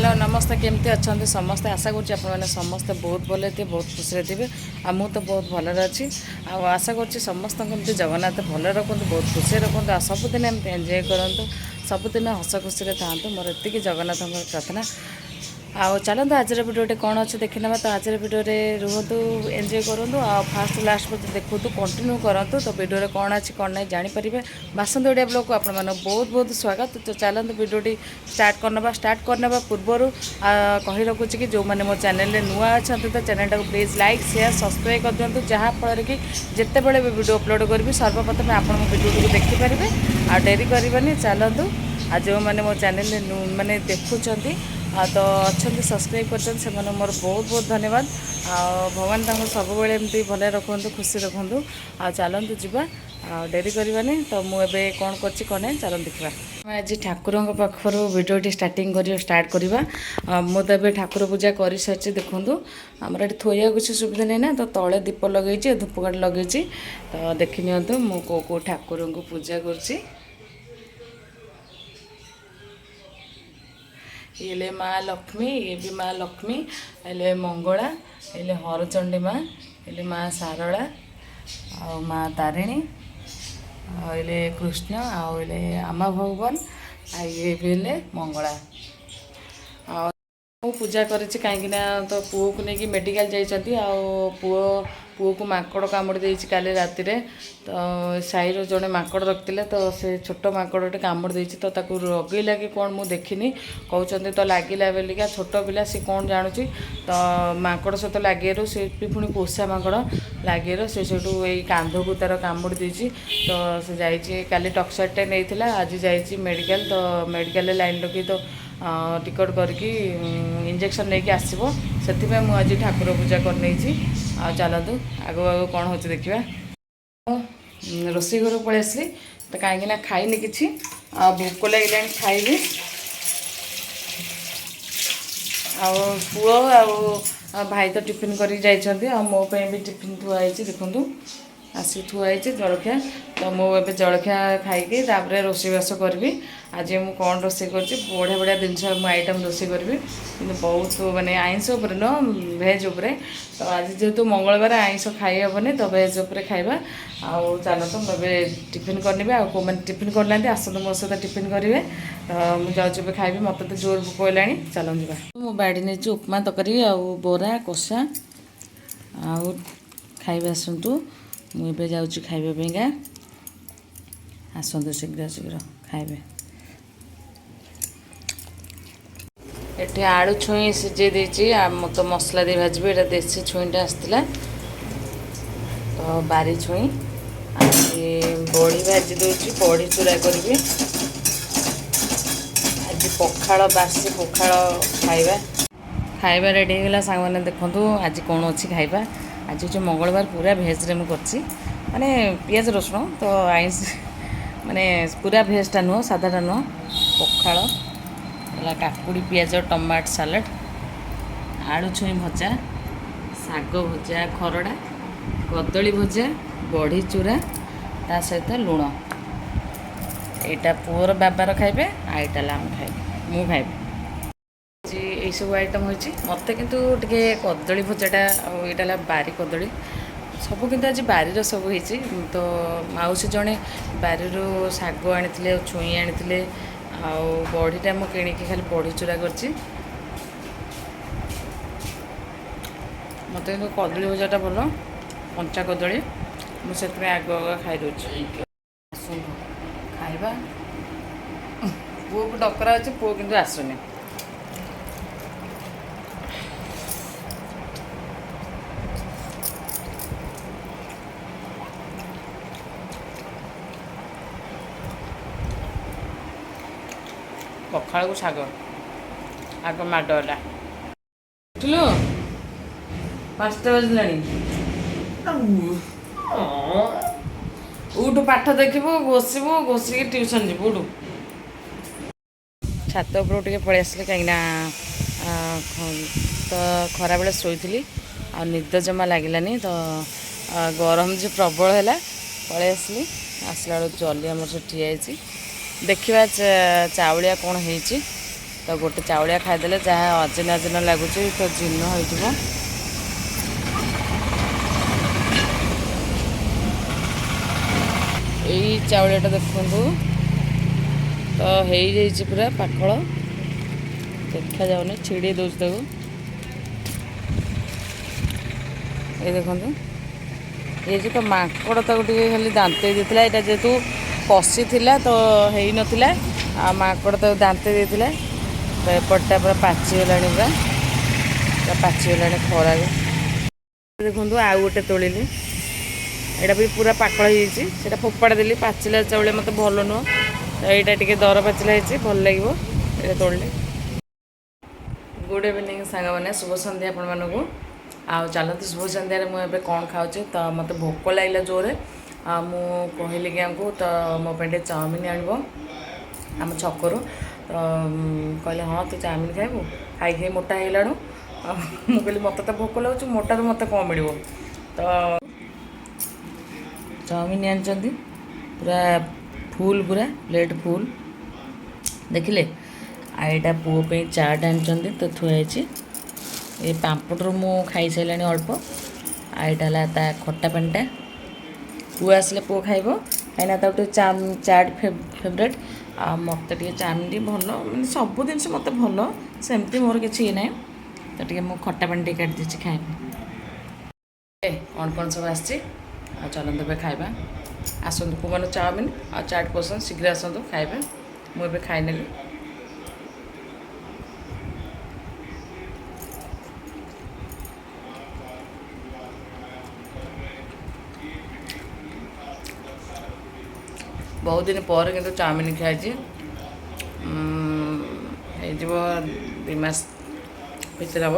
Hello ନମସ୍ତେ, କେମିତି ଅଛନ୍ତି ସମସ୍ତେ? ଆଶା କରୁଛି ଆପଣମାନେ ସମସ୍ତେ ବହୁତ ଭଲରେ ଥିବେ, ବହୁତ ଖୁସିରେ ଥିବେ। ଆଉ ମୁଁ ତ ବହୁତ ଭଲରେ ଅଛି। ଆଉ ଆଶା କରୁଛି ସମସ୍ତଙ୍କୁ ଏମିତି ଜଗନ୍ନାଥ ଭଲରେ ରଖନ୍ତୁ, ବହୁତ ଖୁସିରେ ରଖନ୍ତୁ ଆଉ ସବୁଦିନ ଏମିତି ଏନ୍ଜୟ କରନ୍ତୁ, ସବୁଦିନ ହସ ଖୁସିରେ ଥାଆନ୍ତୁ। ମୋର ଏତିକି ଜଗନ୍ନାଥଙ୍କର ପ୍ରାର୍ଥନା। ଆଉ ଚାଲନ୍ତୁ, ଆଜିର ଭିଡ଼ିଓଟି କ'ଣ ଅଛି ଦେଖିନେବା। ତ ଆଜିର ଭିଡ଼ିଓରେ ରୁହନ୍ତୁ, ଏନ୍ଜୟ କରନ୍ତୁ ଆଉ ଫାଷ୍ଟ ଲାଷ୍ଟ ପର୍ଯ୍ୟନ୍ତ ଦେଖନ୍ତୁ, କଣ୍ଟିନ୍ୟୁ କରନ୍ତୁ। ତ ଭିଡ଼ିଓରେ କ'ଣ ଅଛି କ'ଣ ନାହିଁ ଜାଣିପାରିବେ। ବାସନ୍ତ ଓଡ଼ିଆ ବ୍ଲଗ୍କୁ ଆପଣମାନଙ୍କୁ ବହୁତ ବହୁତ ସ୍ୱାଗତ। ତ ଚାଲନ୍ତୁ, ଭିଡ଼ିଓଟି ଷ୍ଟାର୍ଟ କରିନେବା। ଷ୍ଟାର୍ଟ କରିନେବା ପୂର୍ବରୁ କହି ରଖୁଛି କି ଯେଉଁମାନେ ମୋ ଚ୍ୟାନେଲରେ ନୂଆ ଅଛନ୍ତି, ତ ଚ୍ୟାନେଲଟାକୁ ପ୍ଲିଜ୍ ଲାଇକ୍, ସେୟାର, ସବସ୍କ୍ରାଇବ୍ କରିଦିଅନ୍ତୁ, ଯାହାଫଳରେ କି ଯେତେବେଳେ ବି ଭିଡ଼ିଓ ଅପଲୋଡ଼ କରିବି, ସର୍ବପ୍ରଥମେ ଆପଣ ମୋ ଭିଡ଼ିଓଟିକୁ ଦେଖିପାରିବେ। ଆଉ ଡେରି କରିବେନି, ଚାଲନ୍ତୁ। ଆଉ ଯେଉଁମାନେ ମୋ ଚ୍ୟାନେଲରେ ମାନେ ଦେଖୁଛନ୍ତି ଆଉ ତ ଅଛନ୍ତି, ସବସ୍କ୍ରାଇବ୍ କରିଛନ୍ତି, ସେମାନଙ୍କୁ ମୋର ବହୁତ ବହୁତ ଧନ୍ୟବାଦ। ଆଉ ଭଗବାନ ତାଙ୍କୁ ସବୁବେଳେ ଏମିତି ଭଲରେ ରଖନ୍ତୁ, ଖୁସି ରଖନ୍ତୁ। ଆଉ ଚାଲନ୍ତୁ ଯିବା, ଆଉ ଡେରି କରିବାନି। ତ ମୁଁ ଏବେ କ'ଣ କରୁଛି କ'ଣ ନାହିଁ, ଚାଲନ୍ତୁ ଦେଖିବା। ଆମେ ଆଜି ଠାକୁରଙ୍କ ପାଖରୁ ଭିଡ଼ିଓଟି ଷ୍ଟାର୍ଟିଂ କରିବା, ଷ୍ଟାର୍ଟ କରିବା। ମୁଁ ତ ଏବେ ଠାକୁର ପୂଜା କରିସାରିଛି। ଦେଖନ୍ତୁ, ଆମର ଏଠି ଥୋଇବାକୁ କିଛି ସୁବିଧା ନାହିଁ ନା, ତ ତଳେ ଦୀପ ଲଗେଇଛି, ଧୂପକାଠି ଲଗେଇଛି। ତ ଦେଖିନିଅନ୍ତୁ ମୁଁ କେଉଁ କେଉଁ ଠାକୁରଙ୍କୁ ପୂଜା କରୁଛି। ଇଏ ହେଲେ ମା ଲକ୍ଷ୍ମୀ, ଇଏ ବି ମା ଲକ୍ଷ୍ମୀ, ହେଲେ ମଙ୍ଗଳା, ହେଲେ ହରଚଣ୍ଡୀ ମା, ହେଲେ ମା ଶାରଳା ଆଉ ମା ତାରିଣୀ, ଆଉ ହେଲେ କୃଷ୍ଣ, ଆଉ ହେଲେ ଆମା ଭଗବାନ, ଆଉ ଇଏ ବି ହେଲେ ମଙ୍ଗଳା। ଆଉ ମୁଁ ପୂଜା କରିଛି କାହିଁକିନା ତ ପୁଅକୁ ନେଇକି ମେଡ଼ିକାଲ ଯାଇଛନ୍ତି। ଆଉ ପୁଅକୁ ମାଙ୍କଡ଼ କାମୁଡ଼ି ଦେଇଛି କାଲି ରାତିରେ। ତ ସାହିର ଜଣେ ମାଙ୍କଡ଼ ରଖିଥିଲେ, ତ ସେ ଛୋଟ ମାଙ୍କଡ଼ଟେ କାମୁଡ଼ି ଦେଇଛି। ତ ତାକୁ ରଗେଇଲା କି କ'ଣ ମୁଁ ଦେଖିନି, କହୁଛନ୍ତି ତ ଲାଗିଲା ବୋଲିକା। ଛୋଟ ପିଲା, ସେ କ'ଣ ଜାଣୁଛି? ତ ମାଙ୍କଡ଼ ସହିତ ଲାଗିବାରୁ, ସେ ବି ପୁଣି ପୋଷା ମାଙ୍କଡ଼, ଲାଗିବାରୁ ସେ ସେଇଠୁ ଏଇ କାନ୍ଧକୁ ତାର କାମୁଡ଼ି ଦେଇଛି। ତ ସେ ଯାଇଛି, କାଲି ଟକ୍ସାଇଡ଼୍ଟା ନେଇଥିଲା, ଆଜି ଯାଇଛି ମେଡ଼ିକାଲ। ତ ମେଡ଼ିକାଲରେ ଲାଇନ୍ ଲଗେଇ ତ ଟିକଟ କରିକି ଇଞ୍ଜେକ୍ସନ୍ ନେଇକି ଆସିବ। ସେଥିପାଇଁ ମୁଁ ଆଜି ଠାକୁର ପୂଜା କରିନେଇଛି। ଆଉ ଚାଲନ୍ତୁ, ଆଗକୁ ଆଗକୁ କ'ଣ ହେଉଛି ଦେଖିବା। ମୁଁ ରୋଷେଇ ଘରକୁ ପଳେଇ ଆସିଲି ତ, କାହିଁକିନା ଖାଇନି କିଛି ଆଉ ଭୋକ ଲାଗିଲାଣି, ଖାଇବି। ଆଉ ପୁଅ ଆଉ ଭାଇ ତ ଟିଫିନ୍ କରିକି ଯାଇଛନ୍ତି। ଆଉ ମୋ ପାଇଁ ବି ଟିଫିନ୍ ଥୁଆ ହେଇଛି। ଦେଖନ୍ତୁ, ଆସିକି ଥୁଆ ହେଇଛି ଜଳଖିଆ। ତ ମୁଁ ଏବେ ଜଳଖିଆ ଖାଇକି ତାପରେ ରୋଷେଇବାସ କରିବି। ଆଜି ମୁଁ କ'ଣ ରୋଷେଇ କରୁଛି, ବଢ଼ିଆ ବଢ଼ିଆ ଜିନିଷ ମୁଁ ଆଇଟମ୍ ରୋଷେଇ କରିବି, କିନ୍ତୁ ବହୁତ ମାନେ ଆଇଁଷ ଉପରେ ନୁହଁ, ଭେଜ୍ ଉପରେ। ତ ଆଜି ଯେହେତୁ ମଙ୍ଗଳବାର, ଆଇଁଷ ଖାଇ ହେବନି, ତ ଭେଜ୍ ଉପରେ ଖାଇବା। ଆଉ ଚାଲନ୍ତୁ, ମୁଁ ଏବେ ଟିଫିନ୍ କରିନେବି। ଆଉ କେଉଁମାନେ ଟିଫିନ୍ କରିନାହାନ୍ତି, ଆସନ୍ତୁ ମୋ ସହିତ ଟିଫିନ୍ କରିବେ। ତ ମୁଁ ଯାଉଛି ଏବେ ଖାଇବି, ମୋତେ ତ ଜୋର ଭୋକ ହେଲାଣି। ଚାଲନ୍ତୁ ଯିବା। ମୁଁ ବାଡ଼ି ନେଇଛି ଉପମା ତରକାରୀ ଆଉ ବରା କଷା, ଆଉ ଖାଇବା ଆସନ୍ତୁ। ମୁଁ ଏବେ ଯାଉଛି ଖାଇବା ପାଇଁକା। ଆସନ୍ତୁ, ଶୀଘ୍ର ଶୀଘ୍ର ଖାଇବେ। ଏଠି ଆଳୁ ଛୁଇଁ ସିଝେଇ ଦେଇଛି। ଆଉ ମୁଁ ତ ମସଲା ଦେଇ ଭାଜିବି। ଏଇଟା ଦେଶୀ ଛୁଇଁଟା ଆସିଥିଲା ତ, ବାରି ଛୁଇଁ। ଆଜି ବଡ଼ି ଭାଜି ଦେଉଛି, ବଡ଼ି ଚୁରା କରିବି। ଆଜି ପଖାଳ, ବାସି ପଖାଳ ଖାଇବା। ଖାଇବା ରେଡ଼ି ହେଇଗଲା ସାଙ୍ଗମାନେ। ଦେଖନ୍ତୁ ଆଜି କ'ଣ ଅଛି ଖାଇବା। ଆଜି ହେଉଛି ମଙ୍ଗଳବାର, ପୁରା ଭେଜ୍ରେ ମୁଁ କରିଛି, ମାନେ ପିଆଜ ରସୁଣ ତ ଆଇଁଷ, ମାନେ ପୁରା ଭେଜ୍ଟା ନୁହଁ, ସାଧାଟା ନୁହଁ। ପଖାଳ ହେଲା, କାକୁଡ଼ି ପିଆଜ ଟମାଟୋ ସାଲାଡ଼, ଆଳୁ ଛୁଇଁ ଭଜା, ଶାଗ ଭଜା ଖରଡ଼ା, କଦଳୀ ଭଜା, ବଢ଼ି ଚୁରା, ତା ସହିତ ଲୁଣ। ଏଇଟା ପୁଅର ବାବାର ଖାଇବେ, ଆଉ ଏଇଟା ହେଲା ଆମେ ଖାଇବେ, ମୁଁ ଖାଇବି। ଆଜି ଏଇସବୁ ଆଇଟମ୍ ହୋଇଛି। ମୋତେ କିନ୍ତୁ ଟିକେ କଦଳୀ ଭଜାଟା, ଆଉ ଏଇଟା ହେଲା ବାରି କଦଳୀ ସବୁ, କିନ୍ତୁ ଆଜି ବାରିର ସବୁ ହେଇଛି। ତ ମାଉସୀ ଜଣେ ବାରିରୁ ଶାଗ ଆଣିଥିଲେ ଆଉ ଛୁଇଁ ଆଣିଥିଲେ, ଆଉ ବଢ଼ିଟା ମୁଁ କିଣିକି ଖାଲି ବଢ଼ି ଚୁରା କରିଛି। ମୋତେ କିନ୍ତୁ କଦଳୀ ଭଜାଟା ଭଲ, କଞ୍ଚା କଦଳୀ, ମୁଁ ସେଥିପାଇଁ ଆଗ ଆଗ ଖାଇଦେଉଛି। ଆସନ୍ତୁ ଖାଇବା। ପୁଅକୁ ଡକରା ଅଛି, ପୁଅ କିନ୍ତୁ ଆସୁନି। ପଖାଳକୁ ଶାଗ ଆଗ ମାଡ଼ ହେଲା। ଉଠିଲୁ? 5ଟା ବାଜିଲାଣି, ଉଠୁ। ପାଠ ଦେଖିବୁ, ଘୋଷିବୁ, ଘୋଷିକି ଟ୍ୟୁସନ୍ ଯିବୁ। ଉଠୁ। ଛାତ ଉପରକୁ ଟିକେ ପଳେଇ ଆସିଲି, କାହିଁକିନା ତ ଖରାବେଳେ ଶୋଇଥିଲି ଆଉ ନିଦ ଜମା ଲାଗିଲାନି। ତ ଗରମ ଯେ ପ୍ରବଳ ହେଲା, ପଳେଇ ଆସିଲି। ଆସିଲା ବେଳକୁ ଜଲି ଆମର ସେଠି ଠିଆ ହେଇଛି। ଦେଖିବା ଚାଉଳିଆ କ'ଣ ହେଇଛି। ତ ଗୋଟେ ଚାଉଳିଆ ଖାଇଦେଲେ ଯାହା ଅଜିନା ଅଜିନା ଲାଗୁଛି, ତ ଜୀର୍ଣ୍ଣ ହେଇଯିବ। ଏଇ ଚାଉଳିଆଟା ଦେଖନ୍ତୁ ତ ହେଇଯାଇଛି ପୁରା ପାଖଳ, ଦେଖାଯାଉନି, ଛିଡ଼େଇ ଦେଉଛି ତାକୁ। ଏଇ ଦେଖନ୍ତୁ ହେଇଛି। ତ ମାଙ୍କଡ଼ ତାକୁ ଟିକେ ଖାଲି ଦାନ୍ତେଇ ଦେଇଥିଲା। ଏଇଟା ଯେହେତୁ କଷିଥିଲା ତ ହେଇନଥିଲା, ଆଉ ମାଙ୍କଡ଼ ତାକୁ ଦାନ୍ତେଇ ଦେଇଥିଲା। ତ ଏପଟଟା ପୁରା ପାଚିଗଲାଣି, ପୁରା ପୁରା ପାଚିଗଲାଣି ଖରାକୁ। ଦେଖନ୍ତୁ, ଆଉ ଗୋଟେ ତୋଳିଲି, ଏଇଟା ବି ପୁରା ପାକଳ ହେଇଯାଇଛି। ସେଇଟା ଫୋପାଡ଼ି ଦେଲି, ପାଚିଲା ଚାଉଳ ମୋତେ ଭଲ ନୁହଁ। ତ ଏଇଟା ଟିକେ ଦର ପାଚିଲା ହେଇଛି, ଭଲ ଲାଗିବ। ଏଇଟା ତୋଳିଲି। ଗୁଡ଼୍ ଇଭିନିଂ ସାଙ୍ଗମାନେ, ଶୁଭ ସନ୍ଧ୍ୟା ଆପଣମାନଙ୍କୁ। ଆଉ ଚାଲନ୍ତୁ, ଶୁଭ ସନ୍ଧ୍ୟାରେ ମୁଁ ଏବେ କ'ଣ ଖାଉଛି। ତ ମୋତେ ଭୋକ ଲାଗିଲା ଜୋରେ, ଆଉ ମୁଁ କହିଲି କି ଆଙ୍କୁ ତ ମୋ ପାଇଁ ଟିକେ ଚାଉମିନ ଆଣିବ ଆମ ଛକରୁ। ତ କହିଲେ, ହଁ, ତୁ ଚାଉମିନ ଖାଇବୁ, ଖାଇ ଖାଇ ମୋଟା ହେଇଗଲାଣୁ। ଆଉ ମୁଁ କହିଲି, ମୋତେ ତ ଭୋକ ଲାଗୁଛି, ମୋଟାରୁ ମୋତେ କ'ଣ ମିଳିବ? ତ ଚାଉମିନ ଆଣିଛନ୍ତି ପୁରା ଫୁଲ୍, ପୁରା ପ୍ଲେଟ୍ ଫୁଲ୍, ଦେଖିଲେ। ଆଉ ଏଇଟା ପୁଅ ପାଇଁ ଚାଟ୍ ଆଣିଛନ୍ତି, ତ ଥୁଆ ହେଇଛି। ଏ ପାମ୍ପଡ଼ରୁ ମୁଁ ଖାଇସାରିଲାଣି ଅଳ୍ପ। ଆଉ ଏଇଟା ହେଲା ତା ଖଟା ପାଣିଟା। ପୁଅ ଆସିଲେ ପୁଅ ଖାଇବ, କାହିଁକିନା ତାକୁ ଟିକେ ଚାଟ୍ ଫେଭରେଟ୍। ଆଉ ମୋତେ ଟିକେ ଚାଉମିନ ଟିକେ ଭଲ, ମାନେ ସବୁ ଜିନିଷ ମୋତେ ଭଲ, ସେମିତି ମୋର କିଛି ଇଏ ନାହିଁ। ତ ଟିକେ ମୁଁ ଖଟା ପାଣି ଟିକେ କାଟି ଦେଇଛି, ଖାଇବି। ଏ କ'ଣ କ'ଣ ସବୁ ଆସିଛି, ଆଉ ଚାଲନ୍ତୁ ଏବେ ଖାଇବା। ଆସନ୍ତୁ, କେଉଁମାନଙ୍କୁ ଚାଉମିନ ଆଉ ଚାଟ୍ ପସନ୍ଦ, ଶୀଘ୍ର ଆସନ୍ତୁ ଖାଇବେ। ମୁଁ ଏବେ ଖାଇନେଲି। ବହୁତ ଦିନ ପରେ କିନ୍ତୁ ଚାଉମିନ ଖାଇଛି। ହେଇଯିବ 2 ମାସ ଭିତରେ ହେବ।